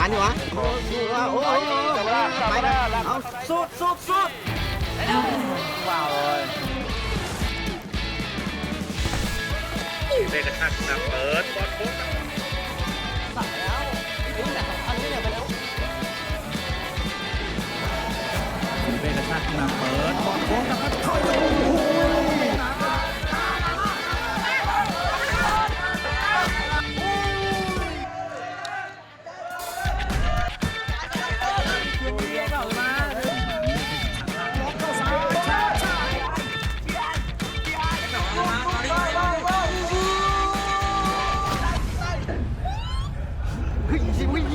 ອັນນີ້ຫວາ ໂອ້ຍ ໄປແລ້ວ ເອົາ ຊຸດ ຊຸດ ຊຸດ ວ້າວເລີຍ ເວກະທັດນຳເປີດບອນໂຄ້ງ ເວກະທັດນຳເປີດບອນໂຄ້ງກັບ ໂອ້ໂຫ ເຮີ້ຍ ຊິວິ້ງ